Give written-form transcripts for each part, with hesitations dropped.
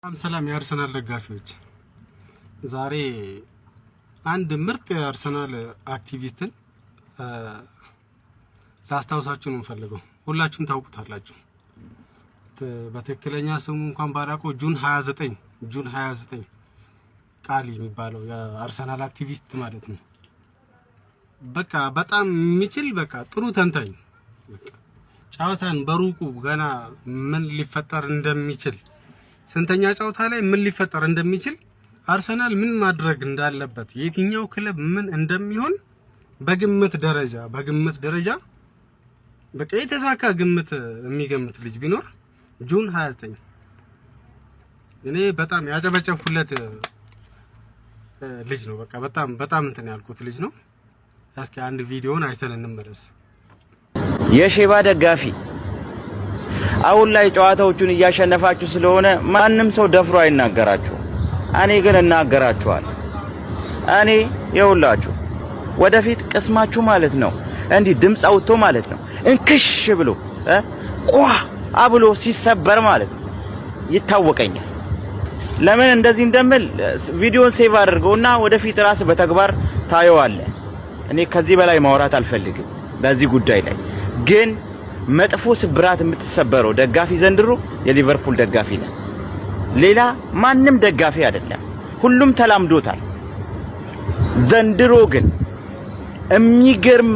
ሰላም ሰላም የአርሰናል ደጋፊዎች፣ ዛሬ አንድ ምርጥ የአርሰናል አክቲቪስትን ላስታውሳችሁ ነው የምፈልገው። ሁላችሁም ታውቁታላችሁ። በትክክለኛ ስሙ እንኳን ባላውቀው June 29፣ June 29 ቃሊ የሚባለው የአርሰናል አክቲቪስት ማለት ነው። በቃ በጣም የሚችል፣ በቃ ጥሩ ተንታኝ፣ በቃ ጨዋታን በሩቁ ገና ምን ሊፈጠር እንደሚችል፣ ስንተኛ ጨዋታ ላይ ምን ሊፈጠር እንደሚችል፣ አርሰናል ምን ማድረግ እንዳለበት፣ የትኛው ክለብ ምን እንደሚሆን በግምት ደረጃ በቃ የተሳካ ግምት የሚገምት ልጅ ቢኖር June 29፣ እኔ በጣም ያጨበጨብኩለት ልጅ ነው። በቃ በጣም በጣም እንትን ያልኩት ልጅ ነው። እስኪ አንድ ቪዲዮን አይተን እንመለስ። የሼባ ደጋፊ፣ አሁን ላይ ጨዋታዎቹን እያሸነፋችሁ ስለሆነ ማንም ሰው ደፍሮ አይናገራችሁም። እኔ ግን እናገራችኋለሁ። እኔ የውላችሁ ወደፊት ቅስማችሁ ማለት ነው እንዲህ ድምፅ አውጥቶ ማለት ነው እንክሽ ብሎ ቋ አብሎ ሲሰበር ማለት ነው ይታወቀኛል። ለምን እንደዚህ እንደምል ቪዲዮን save አድርገውና ወደፊት ራስ በተግባር ታየዋለህ። እኔ ከዚህ በላይ ማውራት አልፈልግም በዚህ ጉዳይ ላይ። ግን መጥፎ ስብራት የምትሰበረው ደጋፊ ዘንድሮ የሊቨርፑል ደጋፊ ነው። ሌላ ማንም ደጋፊ አይደለም። ሁሉም ተላምዶታል። ዘንድሮ ግን የሚገርም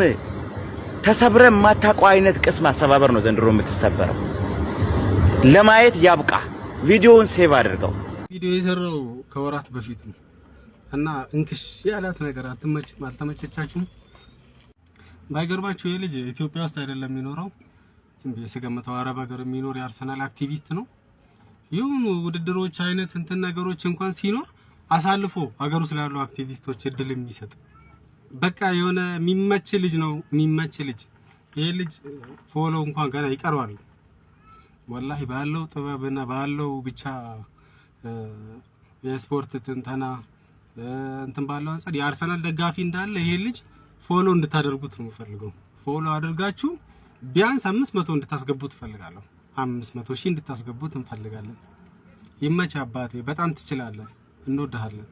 ተሰብረ የማታውቀው አይነት ቅስም አሰባበር ነው ዘንድሮ የምትሰበረው። ለማየት ያብቃ። ቪዲዮውን save አድርገው። ቪዲዮ የሰራው ከወራት በፊት ነው እና እንክሽ ያላት ነገር አትመችም፣ አልተመቸቻችሁም? ባይገርማችሁ ይህ ልጅ ኢትዮጵያ ውስጥ አይደለም የሚኖረው። ዝም ብዬ ስገምተው አረብ ሀገር የሚኖር የአርሰናል አክቲቪስት ነው። ይሁኑ ውድድሮች አይነት እንትን ነገሮች እንኳን ሲኖር አሳልፎ ሀገር ውስጥ ላሉ አክቲቪስቶች እድል የሚሰጥ በቃ የሆነ የሚመች ልጅ ነው። የሚመች ልጅ። ይሄ ልጅ follow እንኳን ገና ይቀረዋል። ወላሂ ባለው ጥበብና ባለው ብቻ የስፖርት ትንተና እንትን ባለው አንጻር የአርሰናል ደጋፊ እንዳለ ይሄ ልጅ follow እንድታደርጉት ነው የምፈልገው። Follow አድርጋችሁ ቢያንስ 500 እንድታስገቡት እፈልጋለሁ። 500,000 እንድታስገቡት እንፈልጋለን። ይመች አባቴ፣ በጣም ትችላለህ። እንወድሃለን።